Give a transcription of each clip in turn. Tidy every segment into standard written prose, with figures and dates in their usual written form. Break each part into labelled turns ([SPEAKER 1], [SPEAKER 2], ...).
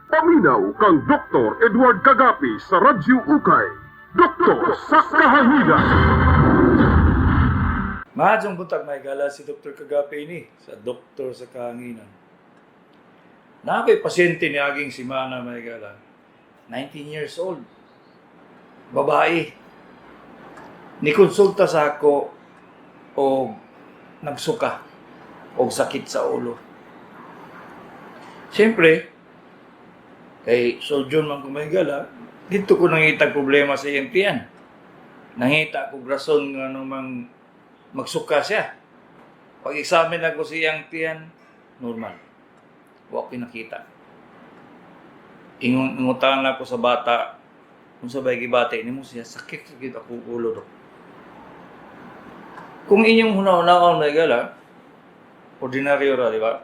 [SPEAKER 1] Paminaw kang Dr. Edward Kagapi sa Radyo Ukay. Doktor sa Kahanginan.
[SPEAKER 2] Maadjong buntag, mga higala, si Dr. Kagape ini sa Doktor sa Kahanginan. Naa ko'y pasyente ni aging simana, mga higala. 19 years old. Babae. Nikonsulta sa ako og nagsuka og sakit sa ulo. Siyempre, kay surgeon man ko, mga higala, didto ko nangitag problema sa iyang tiyan. Nangita ko rason nga namang magsuka siya. Pag-examine ako sa iyang tiyan, normal. Wa ko nakita. Ingon ingutan ako sa bata, kung unsa bay gibati nimo siya, "Sakit sakit ako ulo, dok." Kung inyong huna-hunaon, mga higala, ordinaryo ra, di ba?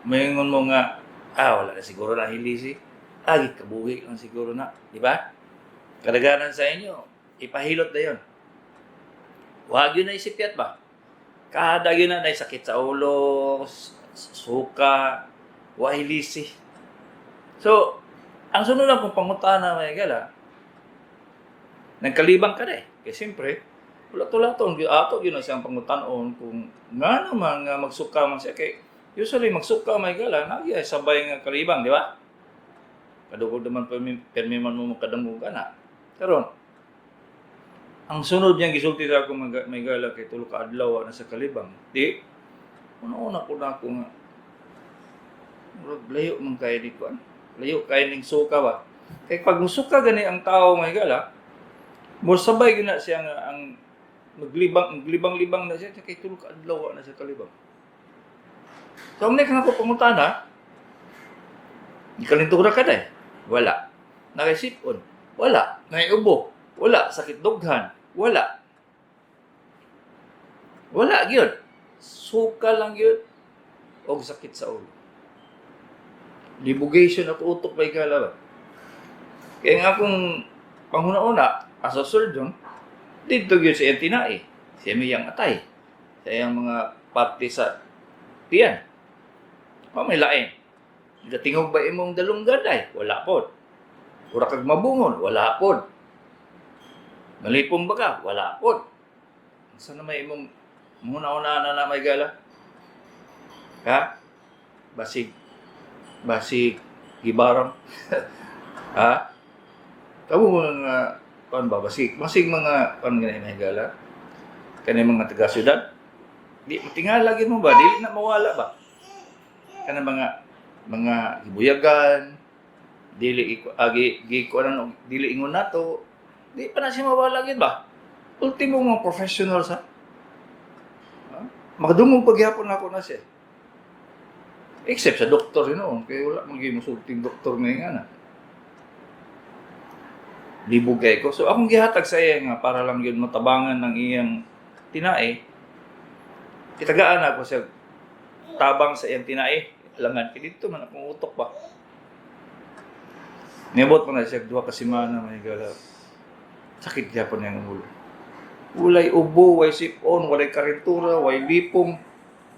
[SPEAKER 2] Maingon mo nga, "Ah, wala na siguro na hilisi. Ah, kabuhi lang siguro na," di ba? Kadaghanan sa inyo, ipahilot na yun. Wag yun na isipyat ba? Kada yun na sakit sa ulo, suka, wahilisi. So, ang sunod lang kong pangutana, mga higala, nagkalibang ka na eh. Kaya siyempre, wala to lato, ato yun na siyang pangutanon kung nga naman nga magsuka man siya. Kay usually magsuka, mga higala, nagyay sabay nga kalibang, di ba? Kadugod naman permi man mo makadangog ka na. Karon, ang sunod niyang gisulti sa ako, mga higala, kay tulo ka adlaw na sa kalibang. Di, una-una ko na ako nga, murag layo man kay ni kuan. Layo kay ning suka ba. Kay pag musuka gani ang tao, mga higala, mo sabay gyud na siya nga ang maglibang, maglibang-libang na siya kay tulo ka adlaw na sa kalibang. So ang next nga ko pangutana, "Ikalintura ka na eh." Wala. Nakaisipon? Wala. Naiubo? Wala. Sakit dughan? Wala. Wala gyud. Suka lang gyud og sakit sa ulo. Libugation ako utok pa higala ba. Kaya nga akong panghuna-una, as a surgeon, didto gyud sa iyang tinai. Siya may iyang atay. Sa iyang mga parte sa tiyan. O may lain. Gatingog ba imong dalunggan ay? Wala pod. Ura kag mabungon? Wala pod. Malipong ba ka? Wala pod. Saan na may imong muna-una na na mga higala? Ha? Basig gibarang. Ha? Kamo mga kuan ba, basig mga kuan gani, mga higala. Kani mga taga syudad. Di matingala gyud mo ba? Dili na mawala ba? Kana mga gibuyagan, dili agi gi kuan dili ingon nato, di pa na siya mawala gyud ba? Ultimo mga professionals ha. Ha? Makadungog pagyapon ako na siya. Except sa doktor yun noon, kaya wala man gyud musulting doktor ngayon nga na. Libog kay ko. So akong gihatag sa iya nga para lang yun matabangan ng iyang tinae. Kitagaan ako siya tabang sa iyang tinae. Alangan kay didto man akong utok ba. Niabot man na siya 2 ka semana, mga higala. Sakit gyapon niyang ulo. Walay ubo, way sipon, walay karintura, way lipong,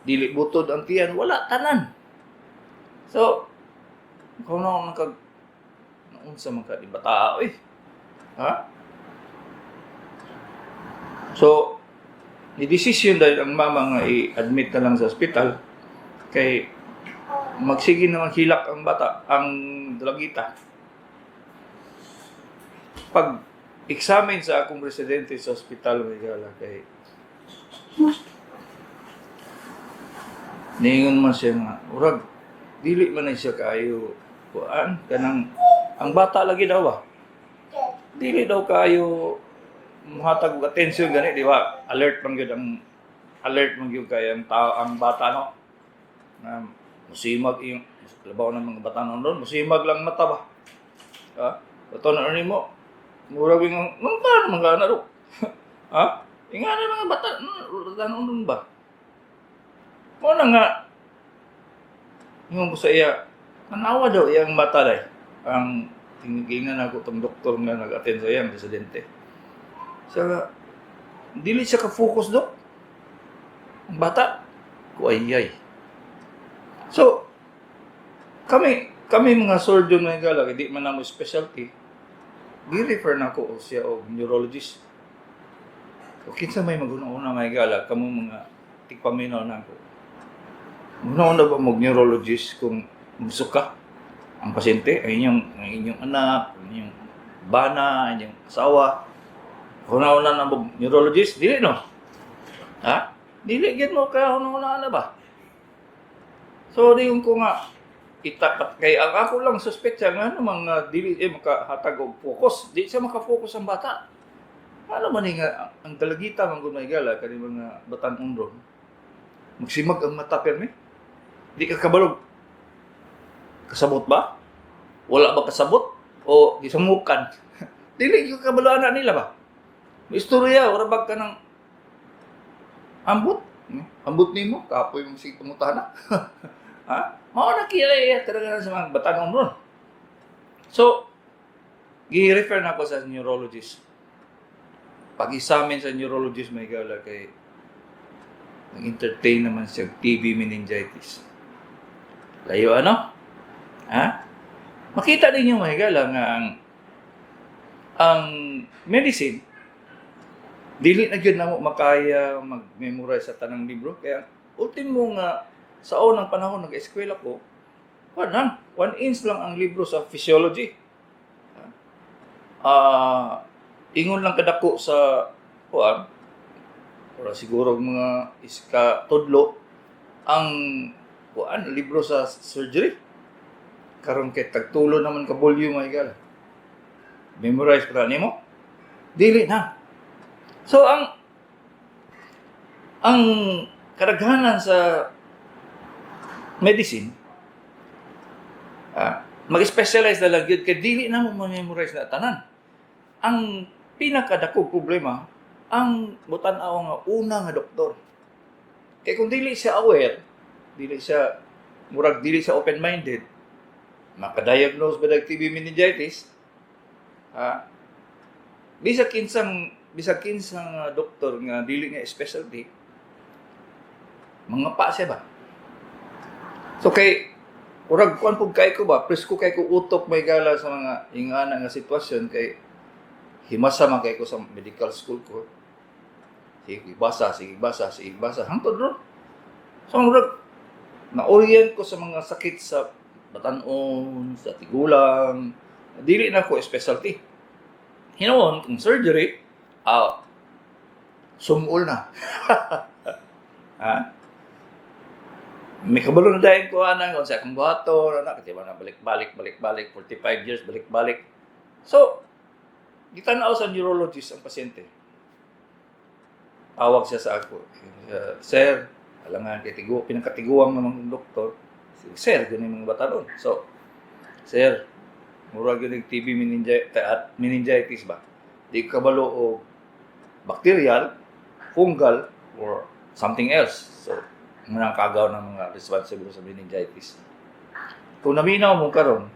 [SPEAKER 2] dili butod ang tiyan, wala tanan. So, kung na ako kag unsa man ka di bata oy. Ha? So, ni decision dahil ang mama nga i-admit na lang sa ospital kay magsige na maghilak ang bata, ang dalagita. Pag examine sa akong residente sa ospital, mga higala, kay niingon man siya nga urag dili man na siya kaayo kuan, kanang ang bata lagi daw ba, dili daw kaayo muhatag og atensyon gani, di ba? Alert man gyud ang alert man gyud kay ang tao, ang bata, no, na musimag yung labaw ng mga bata noon, musimag lang mata ba, ha, ito na nimo murag yung mga ba mga ano do, ha, inga na mga bata bata noon ba mo na nga ingon ko sa iya, tanawa daw iyang mata day. Ang tingnan ako tong doktor nga nag-attend sa iyang residente siya, dili siya ka-focus dok ang bata ko ay ay. So Kami kami mga surgeon, mga higala, di man namo specialty. Gi-refer na ko siya og neurologist. O kinsa may maghuna-una, mga higala, kamo mga tigpaminaw na ako? Una-una ba mag neurologist kung musuka ang pasyente, ang inyong anak, ang inyong bana, ang inyong asawa? Una-una na mag neurologist, dili, no? Ha? Dili gyud mo kaya una-una na ba? So di ko nga itapat kay ang ako lang suspect siya nga ano mga dili eh makahatag og focus, di siya maka-focus ang bata. Ano man ni nga ang dalagita man gud, mga higala, kani mga batan-on ron. Magsimag ang mata permi. Di ka kabalog. Kasabot ba? Wala ba kasabot? O gisamukan? Dili ka kabalo ana nila ba? May istorya, wala ba ka ng ambot? Ambot nimo, kapoy mong sige pangutana. Ha? Mao na kaya eh, talaga sa mga batan-on ron. So, gi-refer na ako sa neurologist. Pag-examine sa neurologist, mga higala, kay nag-entertain naman siya og TB meningitis. Layo ano? Ha? Makita ninyo, mga higala, nga ang medicine dili na gyud namo makaya mag-memorize sa tanang libro, kaya ultimo nga sa unang panahon nag-eskwela ko, one lang, 1 inch lang ang libro sa physiology. Ah, ingon lang kadako sa kuan, ora siguro mga iska tudlo ang kuan libro sa surgery. Karon kay tagtulo naman ka volume, mga higala. Memorize pa nimo? Dili na. So ang kadaghanan sa medicine, mag-specialize na lang gyud kay dili na mo ma-memorize na tanan. Ang pinakadakong problema ang butan-aw nga una nga doktor. Kay kung dili siya aware, dili siya murag dili siya open-minded, maka-diagnose ba dag TB meningitis? Ah, bisag kinsang doktor nga dili nga specialty, mga pa siya ba? So kay urag kuan pud kay ko ba, presko kay ko utok, mga higala, sa mga ingana nga sitwasyon kay himasa man kay ko sa medical school ko. Sige basa, sige basa, sige basa hangtod ron. So murag na-orient ko sa mga sakit sa batan-on, sa tigulang, dili na ko specialty. Hinuon, kung surgery, sumul na. Ha? May kabalo na dahil ko anang kung sa akong buhaton, anak, kasi na balik-balik, balik-balik, 45 years, balik-balik. So, gitanaw sa neurologist ang pasyente. Tawag siya sa ako. "Sir," alangan kay tigo, pinakatiguang namang doktor. Sir, ganun mga bata doon. So, "Sir, murag yun yung TB meningitis ba? Di ko kabalo o bacterial, fungal, or something else." So, muna ang kagaw ng mga responsible sa meningitis. Kung naminaw mo karon,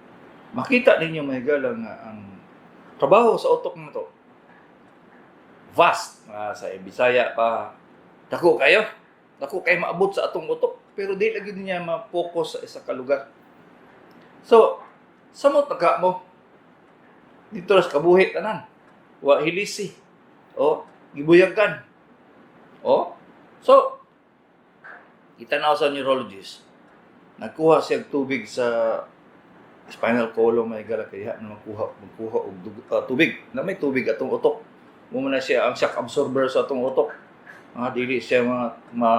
[SPEAKER 2] makita ninyo, mga higala, nga ang trabaho sa utok na to vast, sa Bisaya pa, dako kayo. Dako kay maabot sa atong utok, pero di lagi niya ma-focus sa isa ka lugar. So, samot na mo. Dito ras kabuhi tanan. Wa hilisi. O, gibuyagan. O, so, gitanaw sa neurologist. Nagkuha siya og tubig sa spinal column, mga higala, kaya na magkuha og tubig. Na may tubig atong utok. Mo na siya ang shock absorber sa atong utok. Mga dili siya mga ma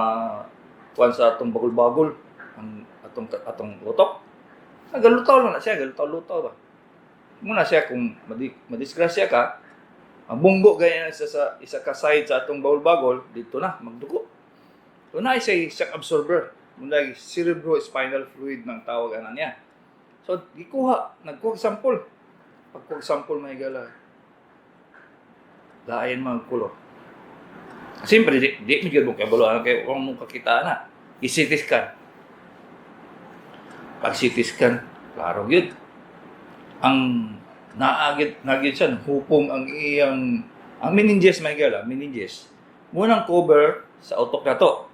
[SPEAKER 2] kuan sa atong bagol-bagol ang atong utok. Nagalutaw lang na siya, galutaw-lutaw ba. Muna siya kung madisgrasya ka, ang bunggo gaya sa isa ka side sa atong bagol-bagol, dito na magdugo. So na siya shock absorber. Muna cerebrospinal fluid ng tawag ana niya. So gikuha, nagkuha sample. Pagkuha sample, mga higala, lain mga color. Siyempre, di mi gyud mo kabalo kay wang mo kakita na. I-CT scan. Pag CT scan, klaro gyud. Ang naagit nagyud siya, hupong ang iyang ang meninges, mga higala, meninges. Munang cover sa utok na to.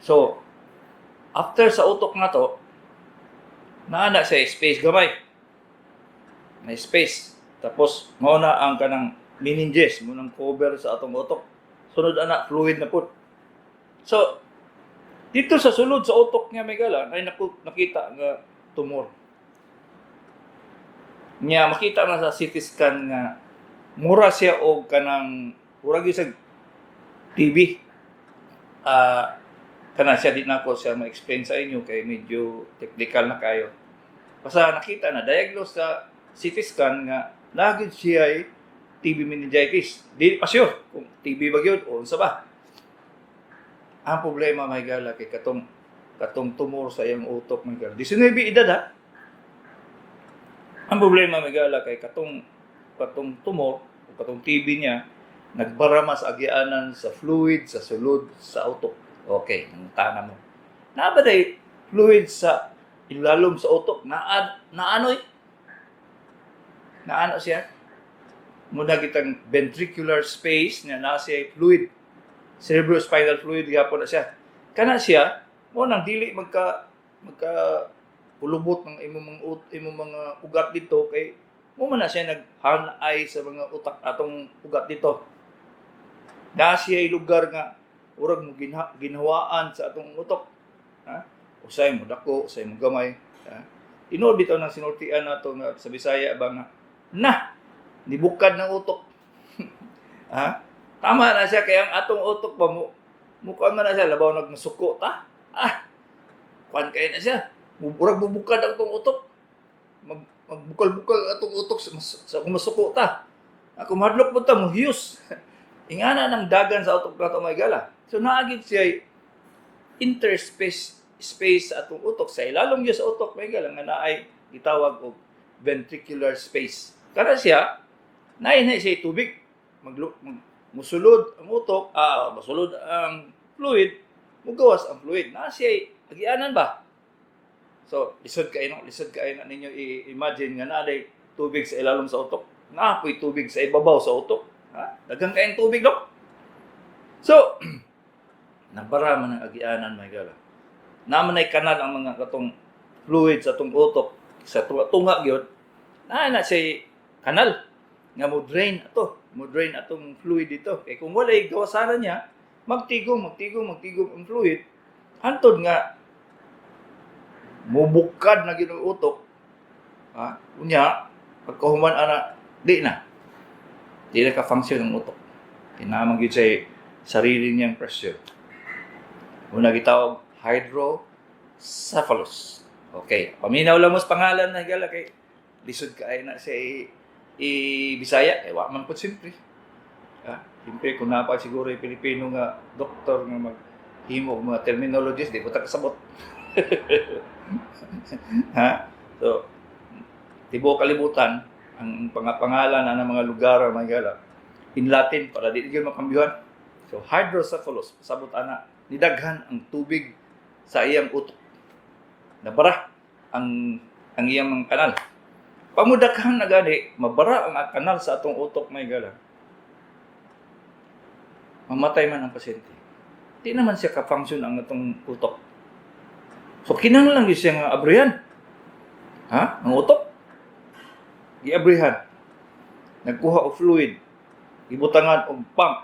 [SPEAKER 2] So, after sa utok na to, Naa na siya space gamay. May space. Tapos mao na ang kanang meninges mo nang cover sa atong utok. Sunod ana, fluid na pud. So dito sa sulod sa utok niya, may gala ay nakita nga tumor. Nya makita na sa CT scan nga mura siya og kanang mura gyud sa TB. Ah, kana siya, di na ko siya ma-explain sa inyo kay medyo technical na kayo. Basta nakita na, diagnose sa CT scan nga naa gyud siya ay TB meningitis. Di pa sure kung TB ba gyud o unsa ba. Ang problema, may gala, kay katong katong tumor sa iyang utok, may gala. 19 edad ha. Ang problema, may gala, kay katong katong tumor o katong TB niya nagbara man sa agianan sa fluid sa sulod sa utok. Okay, nangutana mo. Naa ba day fluid sa ilalom sa utok? Naa naanoy? Naano siya? Muna kitang ventricular space nga naa siya fluid. Cerebrospinal fluid gyapon na siya. Kana siya mo nang dili magka magka kulubot ng imong mga ugat dito kay mo man na siya naghanay sa mga utak atong ugat dito. Na siya lugar nga urag mo ginhawaan sa atong utok. Ha? Usay mo dako, usay mo gamay. Ha? Tinuod bitaw ng sinultian nato nga sa Bisaya ba nga na nibukad ng utok. Ha? Tama na siya kay ang atong utok ba mo mukuan man na siya labaw nagmasuko ta. Ah. Kuan kay na siya. Murag bubukad ang atong utok. Magbukal-bukal atong utok sa kung masuko ta. Ako mahadlok po ta mohiyos. Ingana ng dagan sa utok nato, may gala. So naa gyud siya interspace space sa atong utok, sa ilalom gyud sa utok, may gala, nga naay gitawag og ventricular space. Kana siya naay na siya tubig, musulod ang utok, musulod ang fluid, mugawas ang fluid. Naa siya agianan ba? So, lisod kaayo no, lisod kaayo na ninyo i-imagine nga naa day tubig sa ilalom sa utok. Naa po'y tubig sa ibabaw sa utok. Ha? Daghang kayong tubig, no? So, nabara man ang agianan, may gala. Naa man ay kanal ang mga katong fluid sa atong utok sa tunga-tunga gyud. Naa na siya kanal nga mo drain ato, mo drain atong fluid dito. Kay kung walay gawasanan niya, magtigom, magtigom, magtigom ang fluid hantod nga mubukad na gyud ang utok. Ha? Unya, pagkahuman ana, di na. Di na ka-function ang utok. Kinahanglan gyud sa sarili niyang pressure. Una gitawag hydrocephalus. Okay, paminaw lang mo sa pangalan na gala kay lisod kaayo na siya i Bisaya kay wa man pud simple. Ah, simple kung naa pa siguro yung Pilipino nga doktor nga maghimo og mga terminologies, di ko ta kasabot. Ha? So, tibuok kalibutan ang pangapangalan na ng mga lugar, mga gala in Latin para di gyud makambyuhan. So hydrocephalus, pasabot ana nidaghan ang tubig sa iyang utok. Nabara ang iyang mga kanal. Pamudakhan na gani, mabara ang kanal sa atong utok, may gala. Mamatay man ang pasyente. Di naman siya ka-function ang atong utok. So kinahanglan gyud siya nga abrihan. Ha? Ang utok. Giabrihan. Nagkuha og fluid. Gibutangan og pump.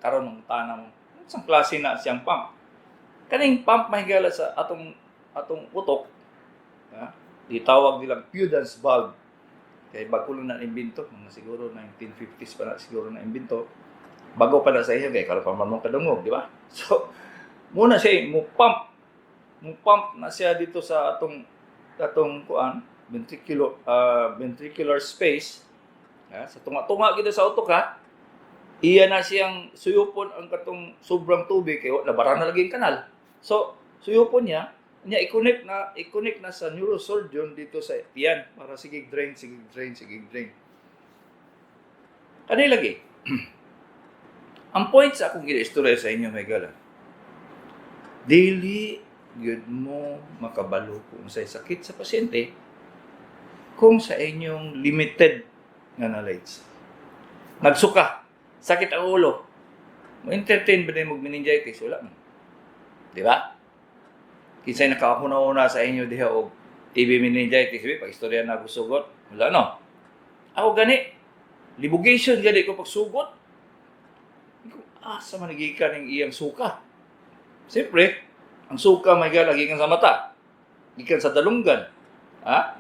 [SPEAKER 2] Karon ng tanang unsang klase na siyang pump? Kaning pump, mahigala, sa atong atong utok, ha? Gitawag nilang Pudend's valve. Kay bago lang na imbento, mga siguro 1950s pa na siguro na imbento. Bago pa na sa iyo kay karon pa man mo kadungog, di ba? So muna siya mo pump. Mo pump na siya dito sa atong atong kuan ventricular space, ha? Sa tunga-tunga kita sa utok ha. Iya na siyang suyupon ang katong sobrang tubig kay nabara na lagi ang kanal. So suyupon niya niya i-connect na sa neurosurgeon dito sa tiyan para sige drain, sige drain, sige drain. Kani lagi. Ang point sa akong gina-istorya sa inyo, may gala. Dili gyud mo makabalo kung unsay sakit sa pasyente kung sa inyong limited nga knowledge. Nagsuka, sakit ang ulo. Mo entertain ba mo meningitis? Wala man. Di ba? Kinsay nakahuna-huna sa inyo diha og TB meningitis, pag istorya na ako sugot, wala no. Ako gani, libugation gani ko pagsugot. Iko, asa man gikan ang iyang suka? Siyempre, ang suka may gala gikan sa mata, gikan sa dalunggan. Ha?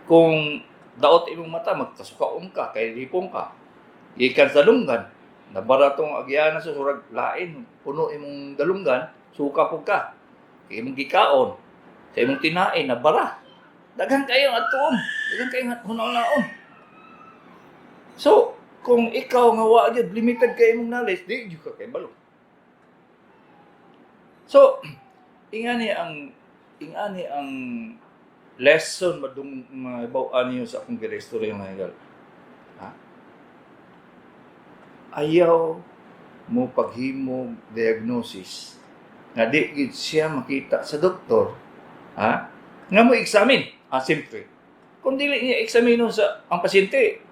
[SPEAKER 2] Kung daot imong mata, magkasukaon ka, kay lipong ka. Gikan sa dalunggan, nabara tong agyana sa surag lain, puno imong dalunggan, suka pud ka. Kay imong gikaon, sa imong tinae, nabara. Daghan kayong atuom, daghan kayong hunaon. So, kung ikaw nga wa gyud limited kay imong knowledge, di gyud ka kay balo. So, ingani ang lesson madung mahibaw-an niyo sa akong girestorya, mga higala. Ha? Ayaw mo paghimog diagnosis nga di gid siya makita sa doktor, ha, nga mo examine. Ah, siyempre kung dili niya examine sa ang pasyente,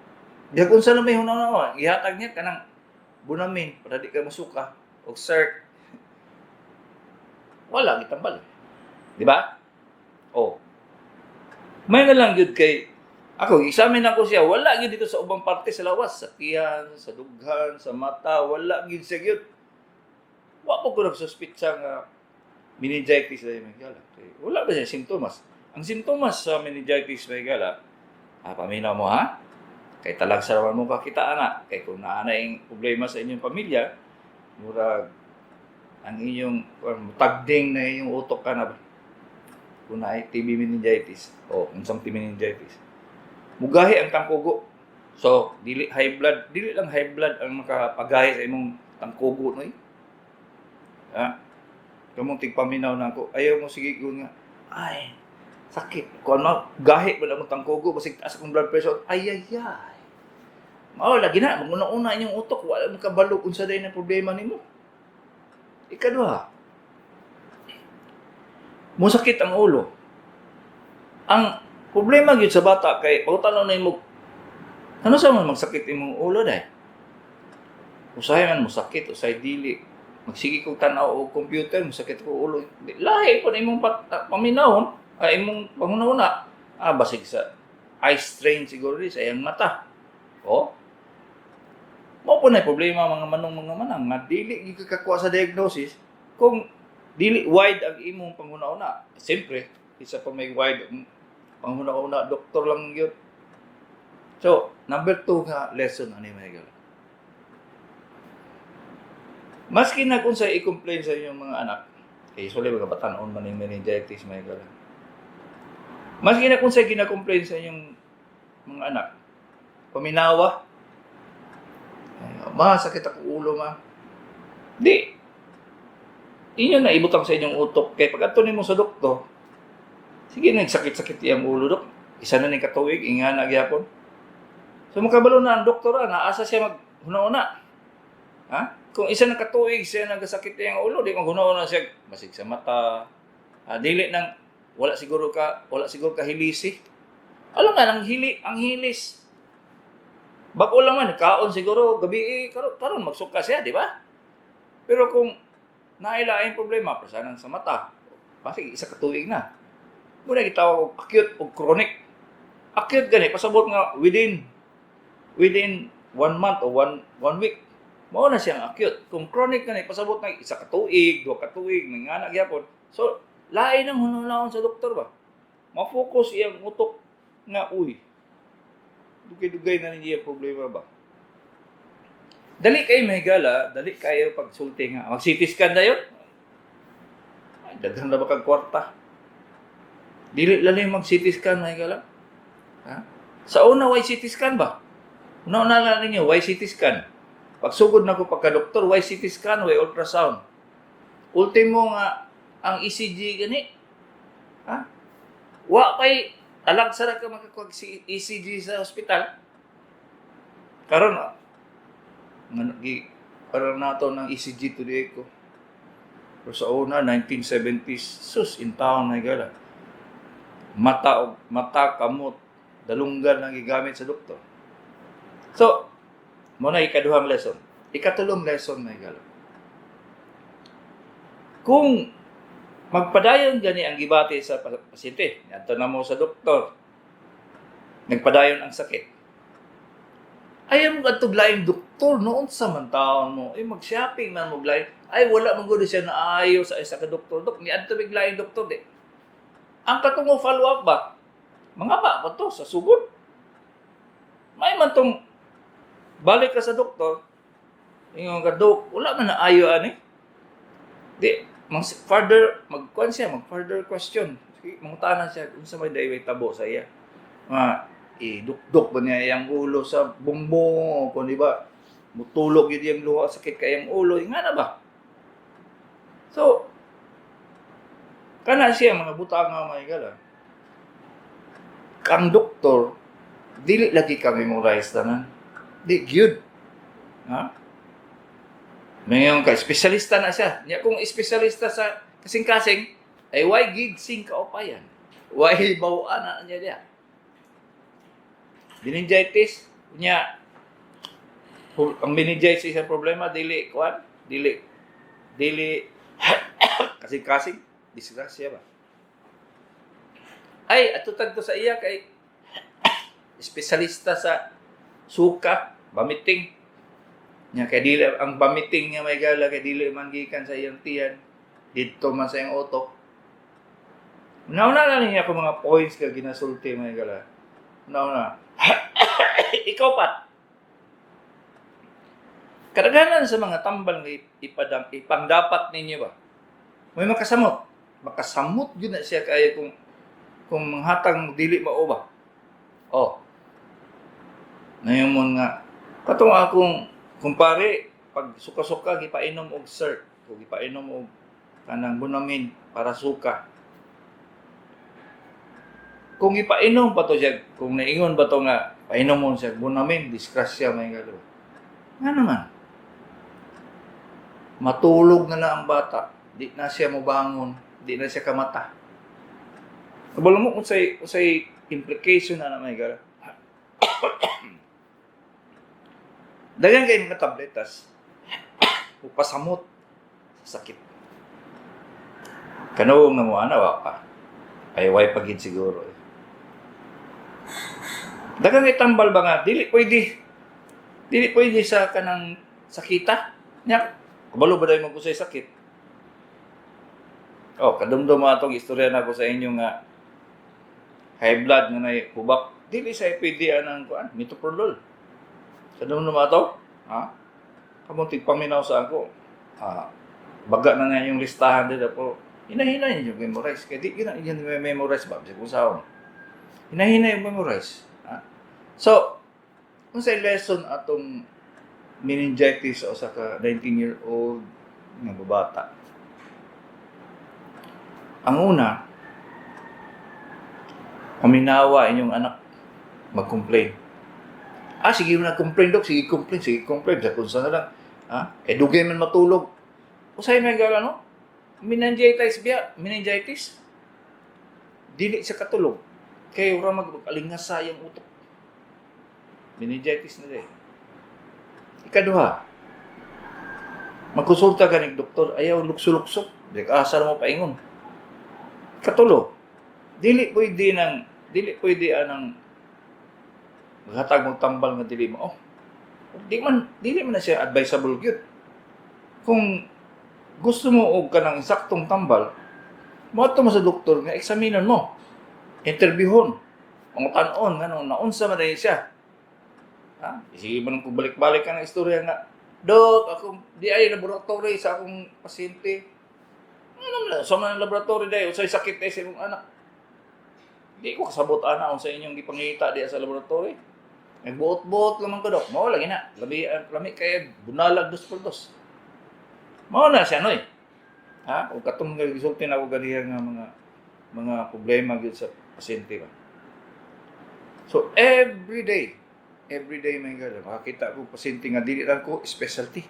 [SPEAKER 2] di kung sa may hunahuna, gihatag niya kanang Bonamine para di ka masuka og cert, wala gitambal, di ba? Oh, may na lang gyud kay ako examine ako siya, wala gyud dito sa ubang parte sa lawas, sa tiyan, sa dughan, sa mata, wala gyud siya gyud. Wa po ko nagsuspitsa nga meningitis dahil may gala. Kay wala ba siya sintomas? Ang sintomas sa meningitis, may gala, ah, paminaw mo ha? Kay talagsa naman mo kakita ana. Kay kung naa na yung problema sa inyong pamilya, murag ang inyong tagding na inyong utok ka na ba? Kung naay TB meningitis o unsang TB meningitis. Mugahi ang tangkugo. So, dili high blood, dili lang high blood ang makapagahi sa imong tangkugo no eh. Ha? Kamong tigpaminaw na ako, ayaw mo sige ko nga, ay, sakit. Kung ano, gahi ba lang ang tangkugo, basig taas akong blood pressure, ay, ay, ay. Mao lagi na, maguna-una inyong utok, wala mo kabalo unsa day na problema nimo. Ikaduha, musakit ang ulo. Ang problema gyud sa bata kay pagtan-aw na imo, ano sa man magsakit imong ulo day? Usahay man musakit, usahay dili. Magsige kog tan-aw og computer, musakit ko ulo. Lahi po na imong paminawon, ay imong panghuna-huna. Ah, basig sa eye strain siguro di sa iyang mata. Oh. Mao po na problema mga manong mga manang nga dili gyud ka kakuha sa diagnosis kung dili wide ang imong panghuna-huna. Siyempre, isa pa may wide ang panghuna-huna, doktor lang gyud. So, number 2 nga lesson ani, mga higala. Maski na kung sa i-complain sa inyong mga anak, kay usually mga batanon man yung meningitis, mga higala. Maski na kung sa gina-complain sa inyong mga anak, paminawa, ay, "Ma, sakit ako ulo, ma." Di. Inyo na ibutang sa inyong utok. Kay pag ato nimo sa doktor, sige, nagsakit-sakit iyang ulo, dok. Isa na ning katuig, ingana gyapon. So makabalo na ang doktor, ah, naasa siya maghuna-una. Ha? Kung isa na katuig siya nagasakit iyang ulo, di maghuna-una siya basig sa mata. Ah, dili nang wala siguro ka hilisi. Alam nga ang hili, ang hilis. Bag-o lang man kaon siguro gabi eh, karon karon magsuka siya, di ba? Pero kung nailaing problema prasanan sa mata, basig isa ka tuig na. Muna gitawag og acute o chronic. Acute gani pasabot nga within within one month o one week. Mao na siyang acute. Kung chronic gani pasabot nga isa ka tuig, duha ka tuig, mingana gyapon. So lain ang hunahon sa doktor ba? Ma-focus iyang utok nga uy. Dugay-dugay na niya problema ba? Dali kayo mahigala, dali kayo pagsulti nga. Mag CT scan na yun. Ay, daghan na ba kag kwarta? Dili lalim mag CT scan, mahigala. Ha? Sa una, why CT scan ba? Una-una lang ninyo, why CT scan? Pagsugod na ko pagka-doktor, why CT scan, why ultrasound? Ultimo nga, ang ECG gani. Ha? Wa kay talagsa ra ka makakuha si ECG sa ospital. Karon ah, gi parang nato ng ECG today ko. Pero sa una, 1970s, sus, in town na gala. Mata, og mata, kamot, dalunggan ang gigamit sa doktor. So, mo na ikaduhang lesson. Ikatulong lesson na gala. Kung Magpadayon gani ang gibati sa pasyente. Adto na mo sa doktor. Nagpadayon ang sakit. Ayaw mo kadtog laing doktor noon sa man taon mo. Ay, mag-shopping man mo laing. Ay, wala man gud siya naayo sa isa ka doktor. Dok, niadto mig laing doktor di. Ang katong follow up ba? Mga ba to sa sugod? May man tong balik ka sa doktor. Ingon ka, "Dok, wala man naayo ani." Di, mag further magkuan siya, mag further question. Sige, mangutana siya unsa may dayaway tabo sa iya. Nga idukdok ba niya iyang ulo sa bumbong o kung di ba mutulog yun iyang luha, sakit kayang ulo, nga na ba? So, kana siya mga butang nga mga higala. Ang doktor, dili lagi ka memorize tanan. Di gyud. Ha? Mayon ka, espesyalista na siya. Nya kung espesyalista sa kasing-kasing, ay why gid sing kaupayan? Why bawaan na niya diya? Meningitis, nya ang meningitis sa problema dili kuan, dili dili kasing-kasing, disgrasya ba? Ay, atutag ko sa iya kay espesyalista sa suka, vomiting. Nya kay dili ang vomiting niya may gala kay dili man gikan sa iyang tiyan, didto man sa iyang utok. Nauna na niya ako mga points ka ginasulti may gala. Nauna. Ikaw pat. Kadaghanan sa mga tambal nga ipadang ipangdapat ninyo ba? May makasamot. Makasamot gyud na siya kay kung manghatag dili mao ba. Oh. Ngayon mo nga katong akong kumpare pag suka-suka gipainom og Serc o gipainom og kanang Bonamine para suka. Kung ipainom pa to siya, kung naingon ba to nga painom mo siya Bonamine, disgrasya may galo. Nga naman. Matulog na lang ang bata, di na siya mobangon, di na siya kamata. Kabalo mo unsay implication na na may gala. Daghan kay mga tabletas upasamot sa sakit. Kanuong na mo ana wa pa. Ay way pa gid siguro. Eh. Daghang kay tambal ba nga dili pwede. Dili pwede sa kanang sakita. Nya kabalo ba dai mo usay sakit? Oh, kadumdum atong istorya na ko sa inyo nga high blood nga nay hubak. Dili sa pwede anang kuan, metoprolol. Kadumdum ato? Ha? Kamong tigpaminaw sa ako. Ah, baga na nga yung listahan dito pero hinahina yung memorize. Kaya di yun yung memorize ba? Bisag kung saan. Hinahina yung memorize. Ha? So, kung sa lesson atong meningitis o sa ka 19-year-old nga babata. Ang una, paminawa inyong anak mag-complain. Ah, sige mo na complain, dok. Sige complain, sige complain. Sa kung saan na lang. Ah, kay dugay man matulog. Usay may gala, no? Meningitis biya, meningitis. Dili siya katulog. Kay ura mag-alingas sa iyang utok. Meningitis na din. Ikaduha, magkonsulta ka ni doktor, ayaw lukso-lukso. Di ka asa mo paingon. Katulo, dili pwede anang maghatag mo tambal nga dili mo. Oh, di man na siya advisable gyud. Kung gusto mo og kanang insaktong tambal, moadto mo sa doktor nga eksaminon mo. Interviewon. Pangutan-on ngano naunsa man dahil siya. Ha? Sige man kung balik-balik ka ng istorya nga, "Dok, akong di ay laboratory sa akong pasyente." Ano man, sa man laboratory dahil unsay sakit dahil sa imong anak. Di ko kasabot ana unsa inyong gipangita diya sa laboratory. Nagbuot-buot lamang ko, dok. Mao lagi na. Lami, lami kay bunalag dos por dos. Mao na siya noy. Ha? O katong nga gisulti na ako ganiha nga mga problema gyud sa pasyente ba. So every day may gala makakita ko pasyente nga dili lang ko specialty.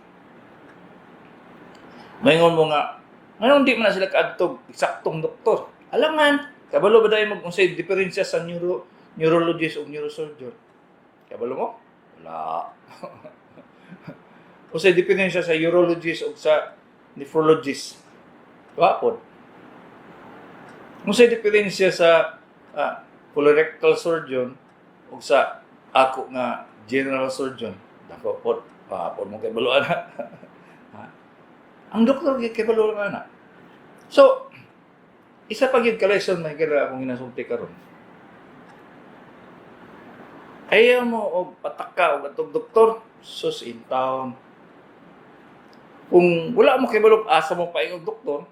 [SPEAKER 2] Maingon mo nga, ngayon di man na sila kaadtog eksaktong doktor. Alangan, kabalo ba dahil mag unsay diferensya sa neurologist o neurosurgeon? Kabalo mo? Wala. Unsay diferensya sa urologist o sa nephrologist? Wa pod. Unsay diferensya sa colorectal surgeon ug sa ako nga general surgeon? Dako pod, pod mo kay balo ana. Ha? Ang doktor gyud kay balo ana. So, isa pa gyud ka lesson, may kira akong ginasulti karon. Ayaw mo og pataka og atong doktor, sus in town. Kung wala mo kibalo asa mo paingog doktor,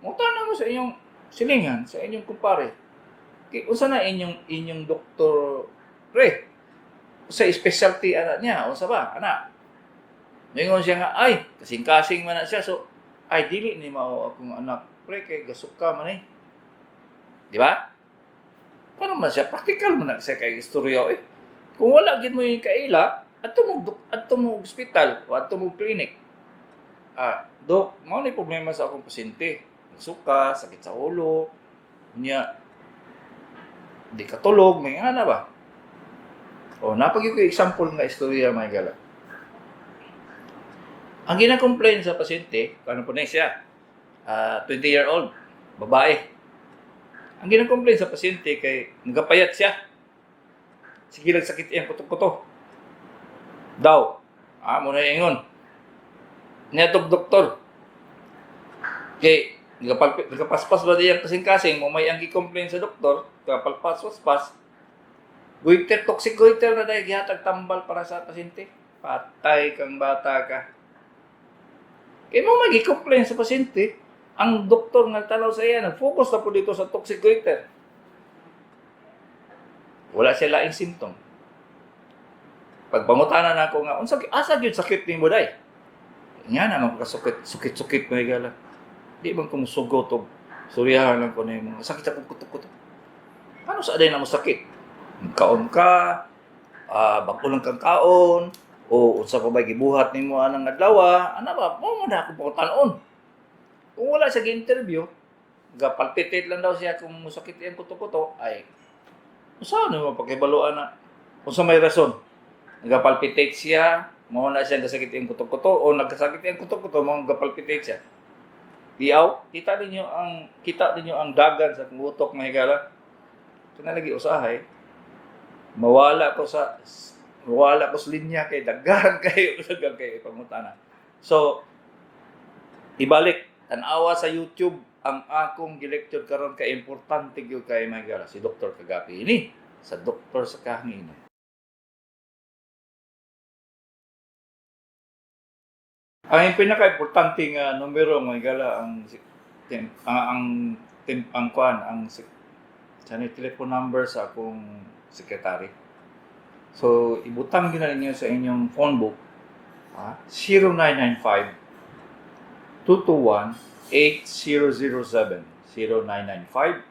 [SPEAKER 2] mutana mo sa inyong silingan, sa inyong kumpare. Kay unsa na inyong inyong doktor, pre? Sa specialty ana niya, unsa ba? Ana. Ningon siya nga, ay, kasing-kasing man na siya. So, ay, dili ni mao akong anak, pre, kay gasuka man eh. Di ba? Paano man siya? Practical man na siya kay istorya eh. Kung wala gid mo yung kaila, adto mo ospital o adto mo clinic. Ah, dok, mao ni problema sa akong pasyente. Suka, sakit sa ulo, niya di katulog, may nga na ba? O, napagyo ko example nga istorya, mga gala. Ang gina-complain sa pasyente, ano po na siya? 20-year-old, babae. Ang gina-complain sa pasyente kay nagapayat siya. Sige lang sakit iyang kuto-kuto. Daw. Ah, muna ingon. Niadtog doktor. Kay nagapaspas ba diyang kasing-kasing mo may ang gi-complain sa doktor, kapalpas-paspas. Goiter, toxic goiter na dahil gihatag tambal para sa pasyente. Patay kang bata ka. Kay mo magi-complain sa pasyente, ang doktor nga tanaw sa iya, nag-focus na po dito sa toxic goiter. Wala siya laing symptom. Pagpangutana na ako nga, unsa asa gyud sakit nimo day? Nga naman kasukit, sukit-sukit may gala. Di man ko musugot og suryahan lang ko nimo. Sakit akong kuto-kuto. Paano sa aday na mo sakit? Kaon ka, bag-o lang kang kaon, o unsa pa ba gibuhat nimo anang adlaw, ana ba mo mo na ako pangutanon. Kung wala siya gi-interview, gapalpitate lang daw siya kung musakit iyang kuto-kuto, ay unsa na mo pakibaluan na unsa may rason? Nagapalpitate siya, mao na siya gasakit iyang kuto-kuto, o nagkasakit iyang kuto-kuto, mao gapalpitate siya. Diaw, kita ninyo ang dagan sa utok, mga higala. Kana lagi usahay mawala ko sa linya kay daghan kayo daghan kayo pangutana. So ibalik tan-awa sa YouTube ang akong gilecture karon kay importante gyud kay, mga higala, si Dr. Kagapi ini sa Doktor sa Kahanginan. Ang pinaka-importante nga numero, mga higala, ang ang ang ang, ang kuan ang sa ni telephone number sa akong secretary. So ibutang gyud na ninyo sa inyong phone book, 0995 221 8007, 0995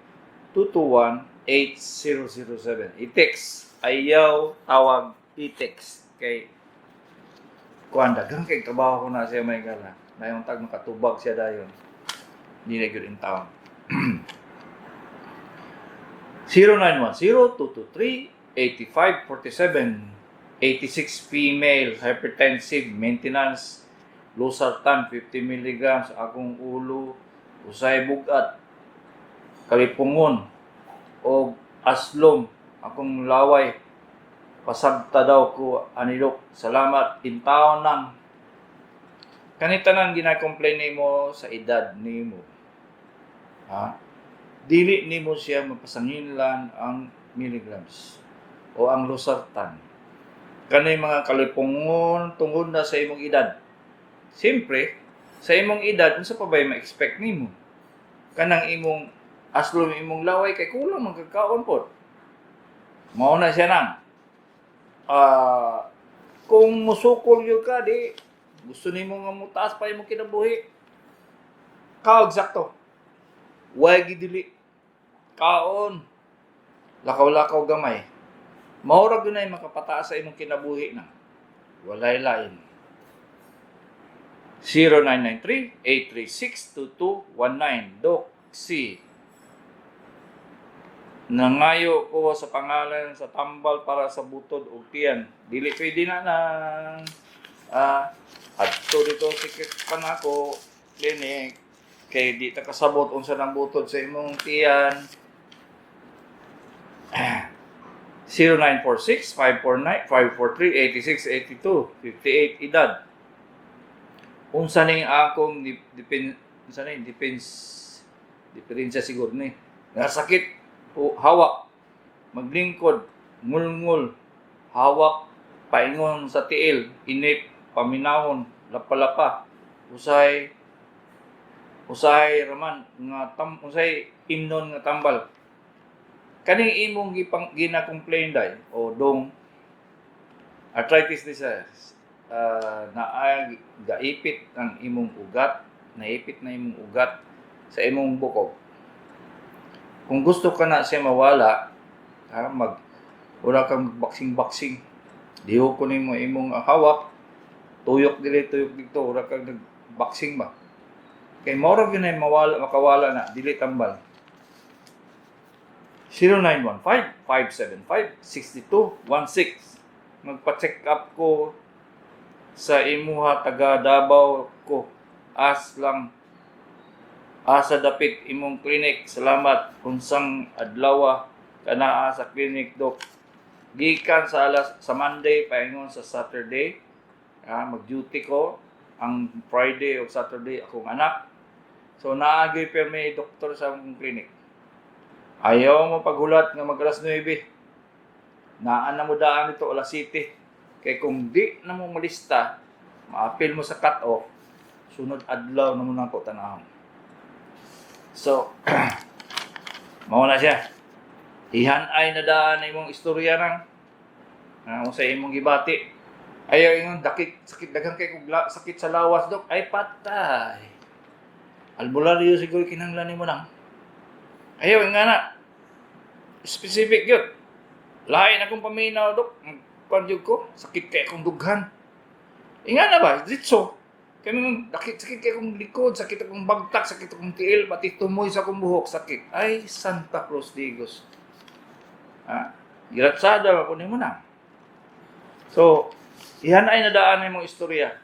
[SPEAKER 2] 221 8007. I-text, ayaw tawag, i-text kay kuan daghang kay trabaho ko na siya, may gala. Nayong tag makatubag siya dayon. Di na gyud in town. 0910-223-8547. 86, female, hypertensive, maintenance, losartan 50 milligrams, akong ulo, usay bugat, kalipungon, o aslom, akong laway, pasabta daw ko anilok. Salamat, in town nang. Kani tanan gina-complain nimo sa edad nimo. Ha? Dili nimo siya mapasanginlan ang milligrams o ang losartan. Kani mga kalipungon tungod na sa imong edad. Siyempre, sa imong edad, unsa pa ba ma-expect nimo? Kanang imong aslom imong laway kay kulang man kagkaon pod. Mao na siya nang. Kung musukol gyud ka di gusto nimo nga mutaas pa imong kinabuhi. Kaog sakto. Way gidili. Kaon. Lakaw-lakaw gamay. Mao ra gyud na makapataas sa imong kinabuhi na. Walay lain. 0993-836-2219. Doc C. Nangayo ko sa pangalan sa tambal para sa butod ug tiyan. Dili pwede na nang adto dito si panako clinic. Kay di ta kasabot unsa nang butod sa imong tiyan. 0946-549-543-8682, 58 edad. Unsa ning akong depend, unsa ning depends, diferensya siguro ni nga sakit o hawak, maglingkod, ngulngul, hawak paingon sa tiil, init, paminawon, lapa-lapa, usahay usahay raman nga tam, usahay imnon nga tambal? Kaning imong gipang gina-complain day o dong, arthritis ni siya, naa gaipit ang imong ugat, naipit na imong ugat sa imong bukog. Kung gusto ka na siya mawala, ha, mag wala kang boxing boxing, diho ko nimo imong hawak, tuyok dili, tuyok dito, wala kang nag boxing ba, kay mao ra gyud na mawala, makawala na, dili tambal. 0915-575-6216. Magpa-check up ko sa imuha, taga Davao ko, as lang asa dapit imong clinic? Salamat. Unsang adlaw ka naa sa clinic, Dok? Gikan sa alas sa Monday paingon sa Saturday. Mag-duty ko ang Friday o Saturday akong anak. So naa gyud permi doktor sa akong clinic. Ayaw mo paghulat nga mag alas 9. Naa na mo daan dito alas 7. Kay kung di na mo malista, maapil mo sa cut-off, sunod adlaw na mo nang ko tanahon. So, mao na siya. Ihan ay nadaan na imong istorya nang sa imong gibati. Ayaw ingon dakit sakit, daghan kay kog sakit sa lawas, Dok. Ay, patay. Albularyo siguro kinahanglan nimo nang. Ayaw nga na. Specific yun. Lain akong paminaw, Dok. Kuan jud ko, sakit kay akong dughan. Inga na ba? Ditso. Kami mong dakit sakit kay akong likod, sakit akong bagtak, sakit akong tiil, pati tumoy sa akong buhok, sakit. Ay, Santa Cruz Digos. Ha? Giratsada ba ko nimo na. So, iyan ay nadaan na imong istorya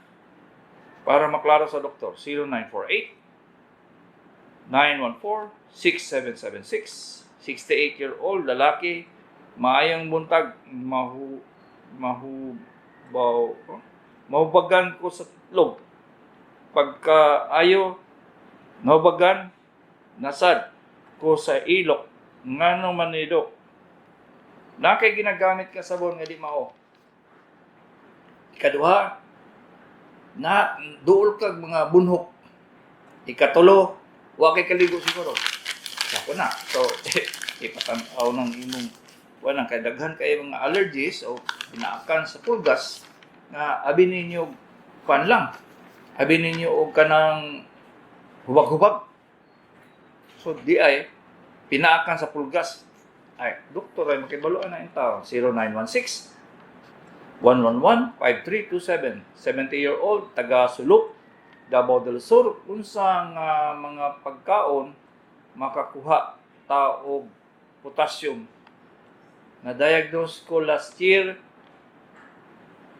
[SPEAKER 2] para maklaro sa doktor. 0948 914 6776, 68-year-old lalaki. Maayong buntag, mahu mahubaw, oh? Mahubagan ko sa itlog pagka ayo nahubagan nasad ko sa ilok. Ngano man ni, Dok? Na kay ginagamit ka sabon nga di mao. Ikaduha, na duol kag mga bunhok. Ikatulo, wa kay kaligo siguro. Sako na. So, ipatan-aw ng imong wala kay daghan kay mga allergies o pinaakan sa pulgas nga abi ninyo kwan lang. Abi ninyo og kanang hubag-hubag. So di ay pinaakan sa pulgas. Ay, doktor ay makibaloan na yung tao. 0916 111 5327, 70-year-old, taga Suluk, Davao del Sur. Unsa nga mga pagkaon makakuha ta og potassium? Na-diagnose ko last year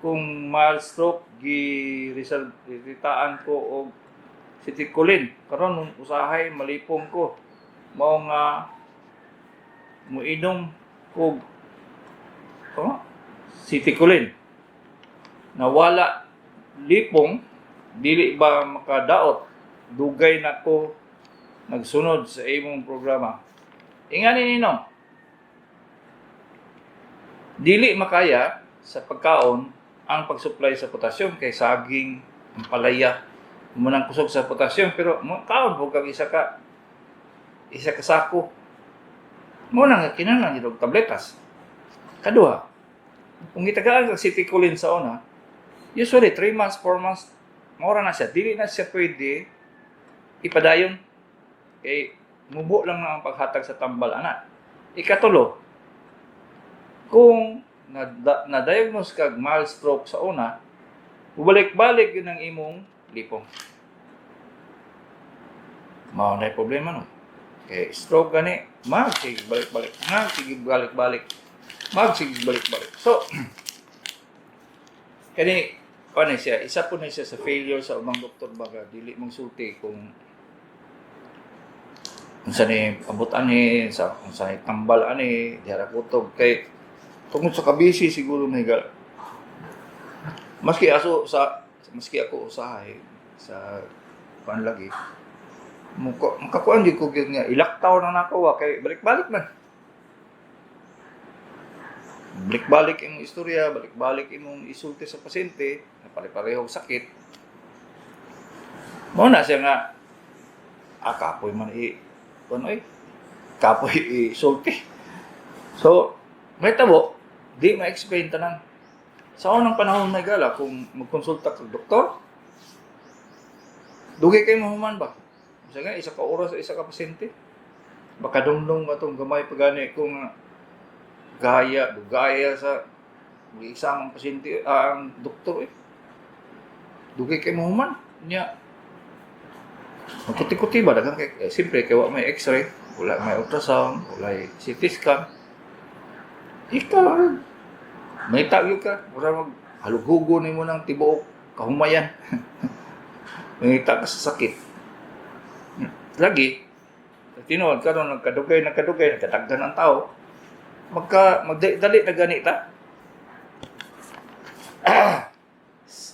[SPEAKER 2] kung mild stroke, gi-resetahan ko og citicoline. Karon usahay malipong ko, mao nga muinom kog, oh, citicoline. Nawala lipong, dili ba makadaot? Dugay na ko nagsunod sa imong programa. Ingani ninong. Dili makaya sa pagkaon ang pag-supply sa potassium kay saging, ampalaya, mo nang kusog sa potassium, pero mo kaon po kag isa ka sako. Mo nang kinahanglan gyud og tabletas. Kaduha, kung gitagaan kag citicoline sa una, usually 3 months, 4 months, mora na siya. Dili na siya pwede ipadayon. Kay mubo lang na ang paghatag sa tambal ana. Ikatulo, kung na-diagnose kag mild stroke sa una, balik-balik yun ang imong lipong. Mao na problema no. Kay stroke gani, mag sige balik-balik, mag sige balik-balik, mag sige balik-balik. So, kani kuan siya, isa po na siya sa failure sa ubang doktor baga dili mong sulti kung Unsa ni abot ani sa unsa ni tambal ani diha ra kutob kay tungod sa kabisi siguro, may higala. Maski aso sa maski ako usahay sa kuan lagi muka makakuan gyud ko gyud nga ilaktaw na nako wa kay balik-balik man. Balik-balik imong istorya, balik-balik imong isulti sa pasyente, na pare-parehong sakit. Mao na siya nga kapoy man i kuan oy. Kapoy isulti. So, may tabo, di ma-explain tanan. Sa unang panahon na gala, kung magkonsulta kag doktor, dugay kay mahuman ba? Sa nga, isa ka oras sa isa ka pasyente. Baka dumdum atong gamay pa gani kung gaya, dugaya sa isa ang pasyente, ang doktor eh. Dugay kay mahuman. Nya, magkuti-kuti ba? Daghang kay, eh, siyempre, kay wa may x-ray, wala may ultrasound, wala may CT scan. Ikaw, may tagyo ka, mura mag halughugo nimo ng tibuok kahumayan. Mangita ka sa sakit. Lagi, tinuod karon nagkadugay nagkadugay nagkadaghan ang tao. Magka magdali na gani ta.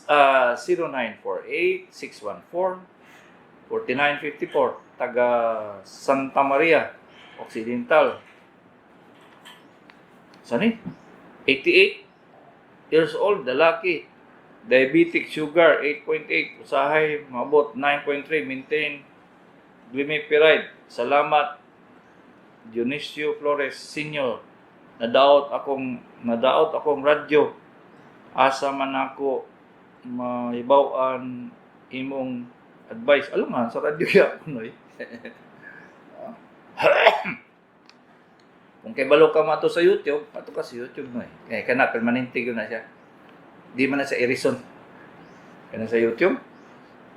[SPEAKER 2] 0948 614 4954, taga Santa Maria Occidental. Sani? 88 years old, lalaki. Diabetic, sugar 8.8, usahay maabot 9.3, maintain glimepiride. Salamat, Dionisio Flores Sr. Nadaot akong radyo. Asa man ako mahibaw-an imong advice? Alam nga, sa radyo ya noy. Kung kay balo ka mato sa YouTube, ato ka sa YouTube noy. Kay kana permanente gyud na siya. Di man na sa Erison. Kana sa YouTube.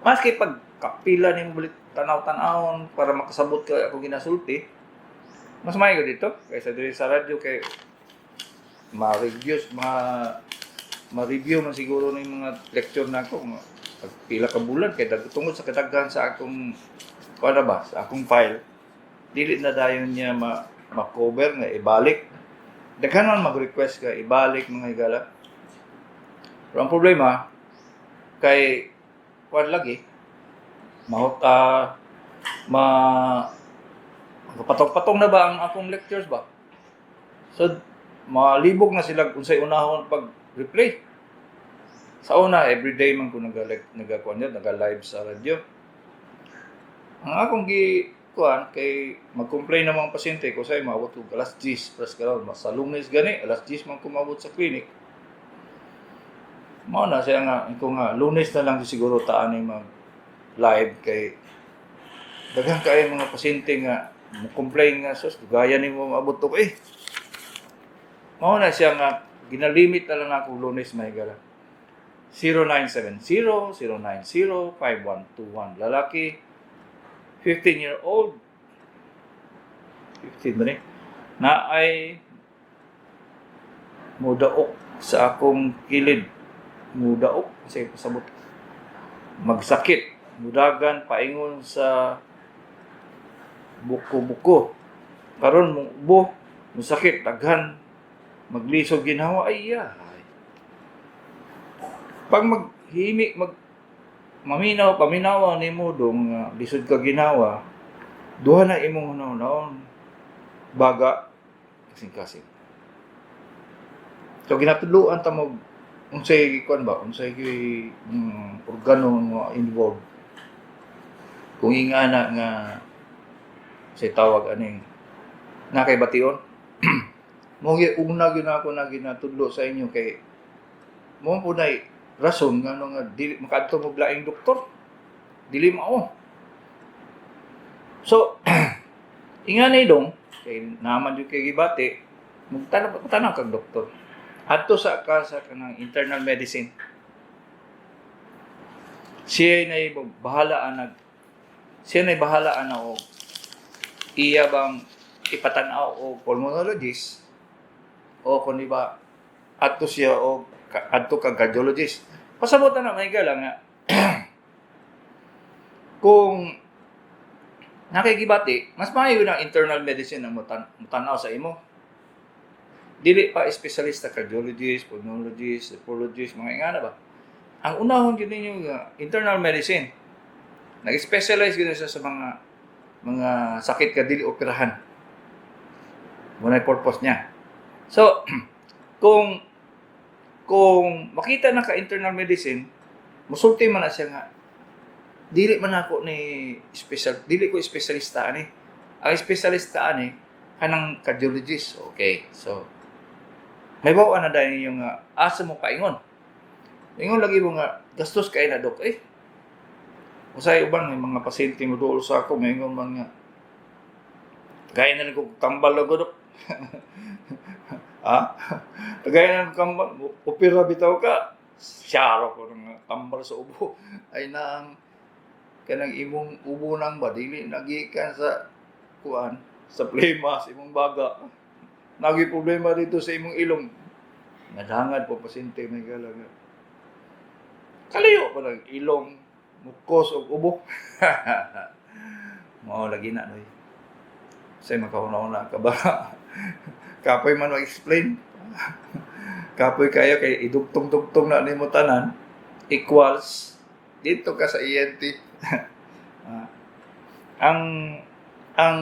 [SPEAKER 2] Maski pag kapila nimo balik tanaw-tanawon para makasabot ka ako ginasulti, mas maayo dito kaysa diri sa radyo kay ma-review ma ma-review man siguro ng mga lecture na ako mga pag pila ka bulan kay tungod sa kadaghan sa akong kuan na ba sa akong file, dili na dayon niya ma ma-cover nga ibalik. Daghan man mag-request ka ibalik, mga higala, pero ang problema kay kuan lagi mahot ma patong-patong na ba ang akong lectures ba, so malibog na sila unsay unahon pag replay. Sa una, everyday man ko nagakuan niya, naga-live sa radyo. Ang akong gi kuan kay mag-complain na mga pasyente ko say maabot ko alas 10 pras karon, mas sa Lunes gani alas 10 man ko maabot sa clinic. Mao na siya nga ko nga Lunes na lang siguro taan ni mag live kay daghan kaayo mga pasyente nga mo complain nga, "Sus, gaya nimo maabot ko eh." Mao na siya nga ginalimit na lang ako Lunes, may gala. 0970 090 5121, lalaki, 15 year old, 15 ba ni, na ay mudaok sa akong kilid. Mudaok kasi pasabot magsakit, mudagan paingon sa buko-buko. Karon mo ubo, musakit daghan, maglisod ginhawa. Ay ay, pag maghimi mag maminaw paminawa nimo dong nga lisod ka ginawa, duha na imong hunahunahon: baga, kasing-kasing. So ginatudloan ta mo unsay kuan ba, unsay organo nga involved kung ingana nga say tawag aning na kay bation mo. Una gyud ako na ginatudlo sa inyo kay mo po nay rason nga ano nga dili makaadto mo laing doktor, dili mao. So ingani dong kay naman jud kay gibati, magtanaw tanaw kag doktor, adto sa ka sa kanang internal medicine. Siya nay bahala ana og iya bang ipatan-aw og pulmonologist o kung di ba adto siya og adto kag cardiologist. Pasabot na may gala nga kung Nakikibati, mas maayo na internal medicine ang mutanaw sa imo. Dili pa espesyalista, cardiologist, pulmonologist, nephrologist, mga ingana ba. Ang unahon gyud ninyo nga internal medicine. Nag-specialize gyud siya sa mga sakit ka dili operahan. Mao na purpose niya. So, kung makita na ka internal medicine, musulti man na siya nga dili man ako ni special, dili ko espesyalista ani. Ang espesyalista ani kanang cardiologist. Okay. So, may bawa na dahil yung asa mo paingon. Ingon lagi mo nga gastos kay na, dok eh. Usay uban may mga pasyente mo duol sa ako, maingon man nga gaya na lang ko tambal ko, dok. Ha? Gaya na lang tambal, opera bitaw ka. Syaro ko ng tambal sa ubo. Ay na ang kanang imong ubo nang ba dili nagikan sa kuan sa plema sa imong baga. Nagi problema dito sa imong ilong. Nadangad po pasyente may galaga. Kalayo pa lang ilong, mukos og ubo. Mao lagi na noy. Say makauna-una ka ba? Kapoy man mag-explain. Kapoy kayo kay idugtong-dugtong na nimo tanan equals dito ka sa ENT. Ah, ang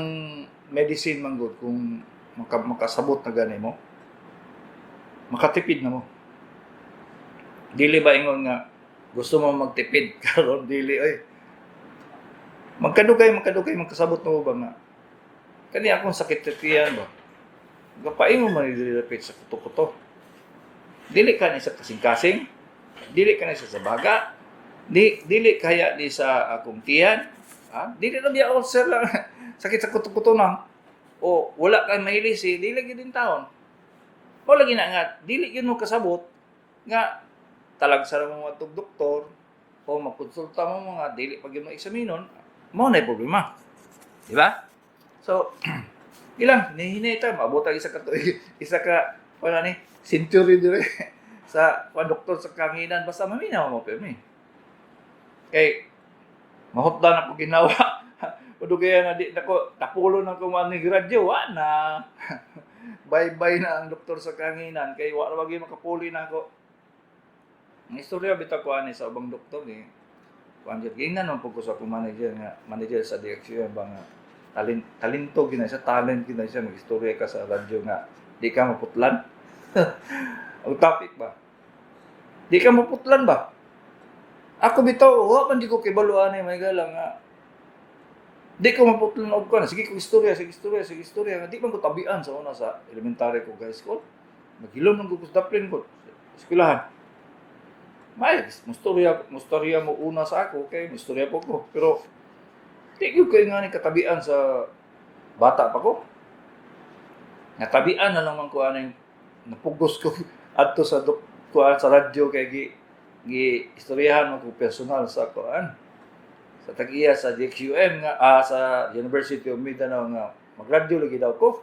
[SPEAKER 2] medicine man gud, kung makasabot na gani mo, makatipid na mo. Dili ba ingon nga gusto mo magtipid karon? Dili oy. Magkadugay, magkadugay magkasabot na mo ba nga kani akong sakit sa tiyan ba, gapaingon man ni dili sa kuto-kuto, dili ka ni sa kasing-kasing, dili ka ni sa baga, di dili kaya di sa akong tiyan, ha? Dili na biya ulcer lang, sakit sa kuto-kuto nang o wala kay mahilisi, dili gyud din taon mo lagi na nga dili gyud mo kasabot nga talagsa ra mo atong doktor o makonsulta mo mga dili pa gyud mo eksaminon mo na problema, di ba? So ilang hinihinay ta maabot ang isa ka tuig, isa ka wala ni century dire sa kuan doktor sa kanginan, basta maminaw mo pirmi kay mahutdan na ko ginawa. Udugay na di nako tapulo na ko man ni gradyo, wa na, bye bye na ang doktor sa kanginan kay wa ra gyud makapuli na ako. Ang istorya bitaw ko ani sa ubang doktor ni kuan jud, gingnan man pud ko sa akong manager nga manager sa DXU ba nga talento gina siya, talent gina siya magistorya ka sa radyo nga di ka maputlan. Ang topic ba, di ka maputlan ba? Ako bitaw wa man di ko kibalo ani, may galang nga di ko maputlan og kuan. Sige ko istorya, sige istorya, sige istorya nga di man ko tabian sa una sa elementary ko, high school. Maghilom man ko sa daplin ko eskwelahan. May mustorya mo una sa ako kay mustorya po ko, pero di gyud ko nga ni katabian sa bata pa ko. Natabian na lang man ko aning napugos ko adto sa kuan sa radyo kay gi istoryahan mo ko personal sa kuan sa tag-iya sa DXUM nga sa University of Mindanao nga magradyo lagi daw ko.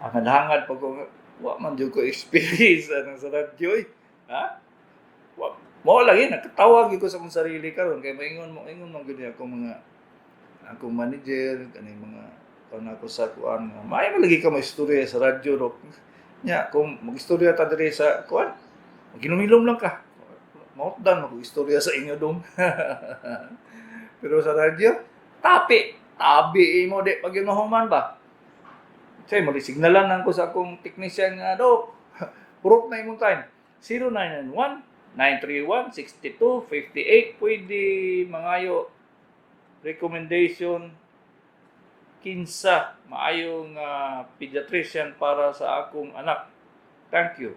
[SPEAKER 2] Ang hangad pa ko nga, wa man jud ko experience anang sa radyo eh. Ha? Wa mo lagi nakatawa gyud ko sa akong sarili karon kay maingon mo ingon man gyud akong mga akong manager kaning mga kuan ako sa kuan nga maayo man lagi ka maistorya sa radyo ro nya kung magistorya ta diri sa kuan, maginom-inom lang ka, mautdan mo istorya sa inyo dong. Pero sa radyo, tapi tabi imo di pag yun mahuman ba. Say mo signalan lang ko sa akong technician nga, "Dok, purok na imong time." 0991 931 62 58. Pwede mangayo recommendation kinsa maayong pediatrician para sa akong anak. Thank you.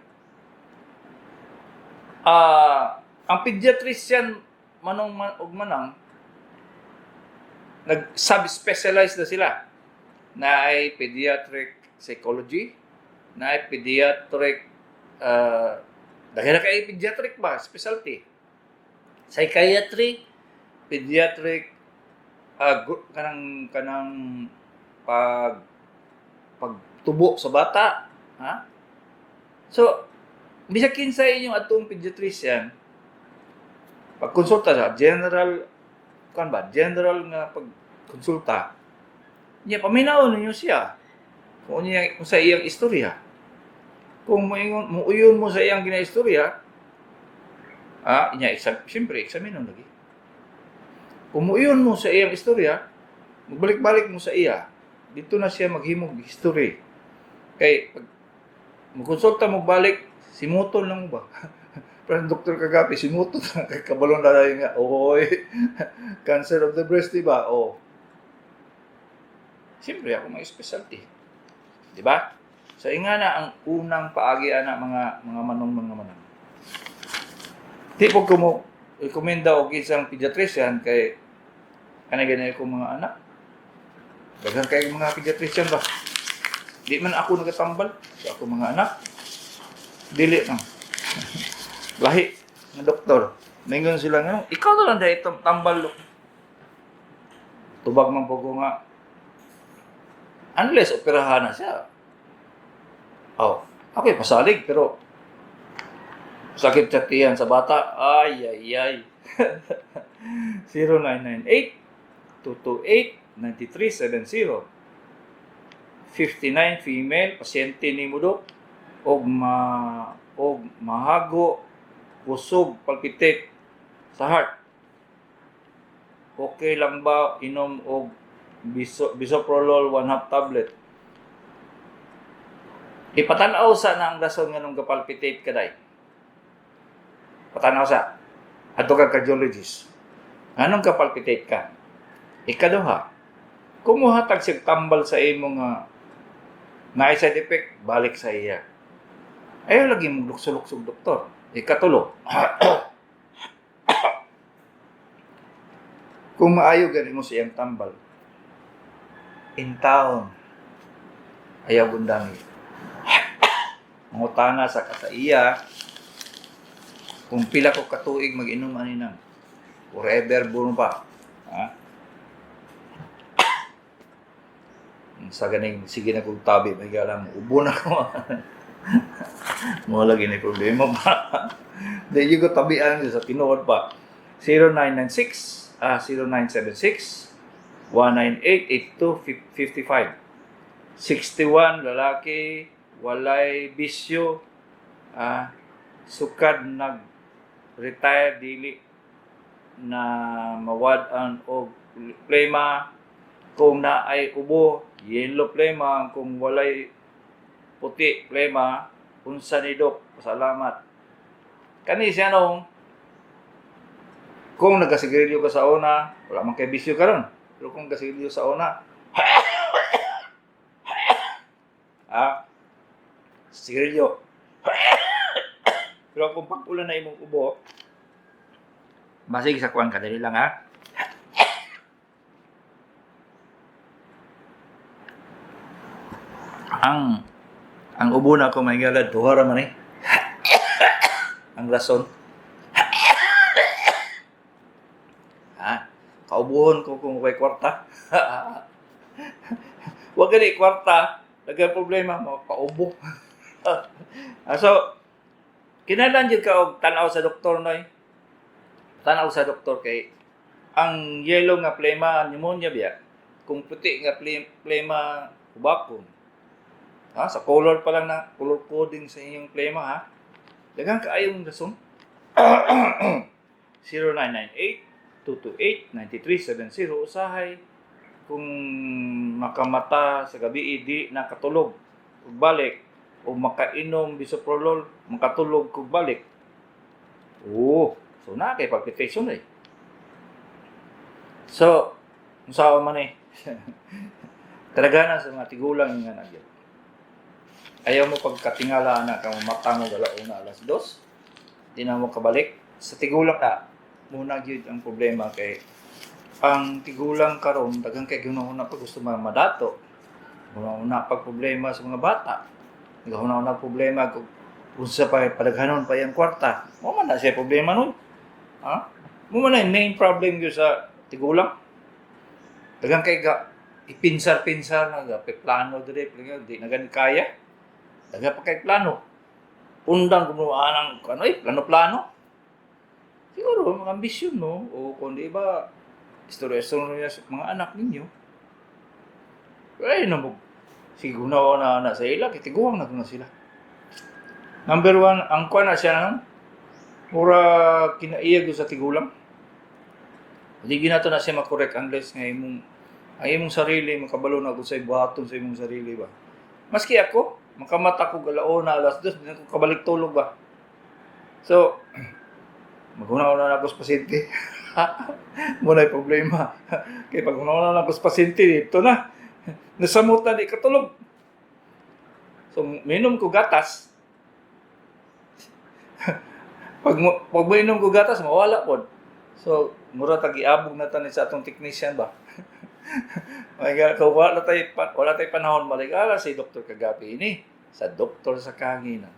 [SPEAKER 2] Ang pediatrician manong man, og manang nag sub-specialize na sila na ay pediatric psychology, na ay pediatric dahil na kay pediatric ba specialty, psychiatry, pediatric kanang pagtubo sa bata, ha? So bisag kinsa inyong atong pediatrician, pagkonsulta sa general kuan ba, general nga pagkonsulta. Nya paminaw ninyo siya. Kung niya kung sa iyang istorya. Kung moingon muuyon mo sa iyang ginaistorya, nya exam, siyempre eksaminon lagi. Kung muuyon mo sa iyang istorya, magbalik-balik mo sa iya, dito na siya maghimog history. Kay pag mokonsulta mo balik, simuton lang mo ba? Pero Dr. Kagapi, simuton na kay kabalon na lang nga, oy, cancer of the breast, di ba? Oh. Siyempre, ako may specialty. Di ba? So, inga na ang unang paagi ana mga manong mga manang. Di po ko mo rekomenda og isang pediatrician kay kanay ganay ko mga anak. Daghan kay mga pediatrician ba? Di man ako nagatambal sa ako mga anak. Dili lang. Lahi nga doktor. Ningon sila nga, ikaw na lang dahil itong tambal. Tubag man po ko nga. Unless operahan na siya. Oh, okay, pasalig, pero sakit sa tiyan sa bata, ay, ay, ay. 0998-228-9370. 59 female, pasyente ni Mudok, og og mahago, kusog, palpitate sa heart. Okay lang ba inom og bisoprolol 1/2 tablet? Ipatanaw sa na ang rason nga nung gapalpitate ka day. Patanaw sa. Adto ka cardiologist. Anong kapalpitate ka? Ikaduha, kumuha tag sig tambal sa imo nga naay side effect, balik sa iya. Ayaw lagi mong lukso-luksog doktor. Ikatulo, kung maayo gani mo sa iyang tambal, in town, ayaw gundangi. Mangutana sa kasaiya, kung pila ko katuig mag-inom ani nang forever buno pa. Ha? Sa ganing sige na kong tabi, may galang ubo na ko. Mo lagi ni problema pa. Di you go tabian sa tinuod pa. 0996 0976 198 8255. 61 lalaki, walay bisyo, sukad nag retire dili na mawad-an og plema, kung naay ubo, yellow plema, kung walay puti plema, unsa ni dok? Salamat. Kani siya nung kung nagkasigarilyo ka sa una, wala man kay bisyo karon. Pero kung nagkasigarilyo sa una, sigarilyo. Pero kung pag-ulan na imong ubo, basig sa kuan ka, dali lang ha. Ang ubo na ako may galad, duha ra man eh. Ang rason. Kaubuhon ko kung may kwarta. Wag gani kwarta, nagay problema mo kaubo. So kinahanglan jud ka og tan-aw sa doktor noy. Tan-aw sa doktor kay ang yellow nga plema pneumonia biya. Kung puti nga plema ubakon. Ha, sa color pa lang na color coding sa inyong plema ha. Daghang kaayong rason. 0998-228-9370. Usahay kung makamata sa gabi di nakatulog ug balik, o makainom bisoprolol makatulog kog balik. Oh, so na kay palpitation eh. So, unsa man eh. Kadaghanan sa mga tigulang nga nagyod. Ayaw mo pagkatingala na kang mata mo galauna alas 2. Di na mo kabalik. Sa tigulang na, muna gyud ang problema kay ang tigulang karon daghang kay ginahuna pag gusto mga madato. Ginahuna pag problema sa mga bata. Ginahuna problema kung unsa pa padaghanon pa iyang kwarta. Mo man na siya problema nun. Ha? Mo man na yung main problem gyud sa tigulang. Daghang kay ga ipinsar-pinsar na ga plano dire, di na gani kaya. Daghang pa kay plano. Undang kumuha ng ano eh, plano-plano. Siguro mga ambisyon mo o kung di ba istorya-istorya sa mga anak ninyo. Ay na mo. Sige, gunawa na na sa ila, kitiguang na na sila. Number one, ang kuha na siya ng mura kinaiyag sa tigulang. Hindi ginato na siya makorek unless nga imong ang imong sarili makabalo na kung sa buhaton sa imong sarili ba. Maski ako, makamata ko galauna, alas 2, di na ko kabalik tulog ba. So, maghuna-una na ako sa pasyente. Muna problema. Kaya pag huna na ako sa pasyente, dito na. Nasamot na di katulog. So, minom ko gatas. Pag minom ko gatas, mawala pod. So, mura tag-iabog na tani sa atong technician ba. May kung wala tayo, wala tayo panahon maligala si Dr. Kagapi ini sa Doktor sa Kahanginan.